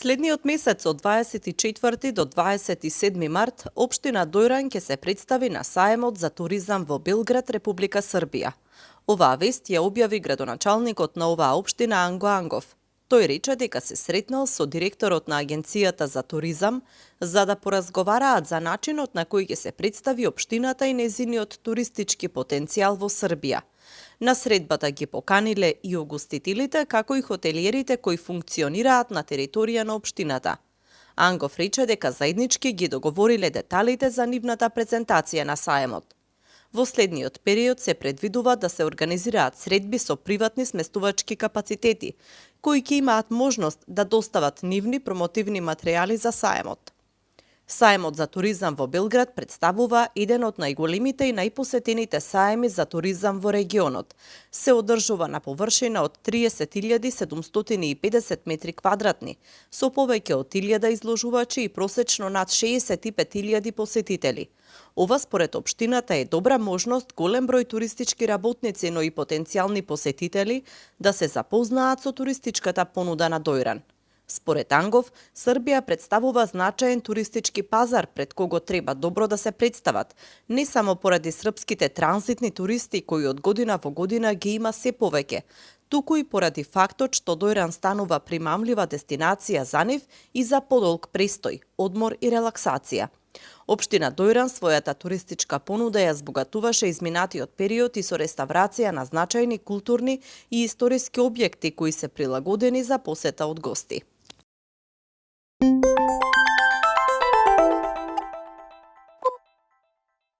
Следниот месец од 24 до 27 март, општина Дојран ќе се представи на Саемот за туризам во Белград, Република Србија. Оваа вест ја објави градоначалникот на оваа општина Анго Ангов. Тој рече дека се сретнал со директорот на Агенцијата за туризам за да поразговараат за начинот на кој ќе се представи општината и незиниот туристички потенцијал во Србија. На средбата ги поканиле и угостителите, како и хотелиерите кои функционираат на територија на општината. Ангов рече дека заеднички ги договориле деталите за нивната презентација на Саемот. Во следниот период се предвидува да се организираат средби со приватни сместувачки капацитети, кои ќе имаат можност да достават нивни промотивни материјали за Саемот. Саемот за туризам во Белград представува еден од најголемите и најпосетените саеми за туризам во регионот. Се одржува на површина од 30.750 метри квадратни, со повеќе од 1000 изложувачи и просечно над 65.000 посетители. Ова според општината е добра можност голем број туристички работници, но и потенцијални посетители да се запознаат со туристичката понуда на Дојран. Според Ангов, Србија представува значаен туристички пазар пред кого треба добро да се представат, не само поради српските транзитни туристи кои од година во година ги има се повеќе, туку и поради фактот што Дојран станува примамлива дестинација за нив и за подолг престој, одмор и релаксација. Општина Дојран својата туристичка понуда ја збогатуваше изминатиот период и со реставрација на значајни културни и историски објекти кои се прилагодени за посета од гости.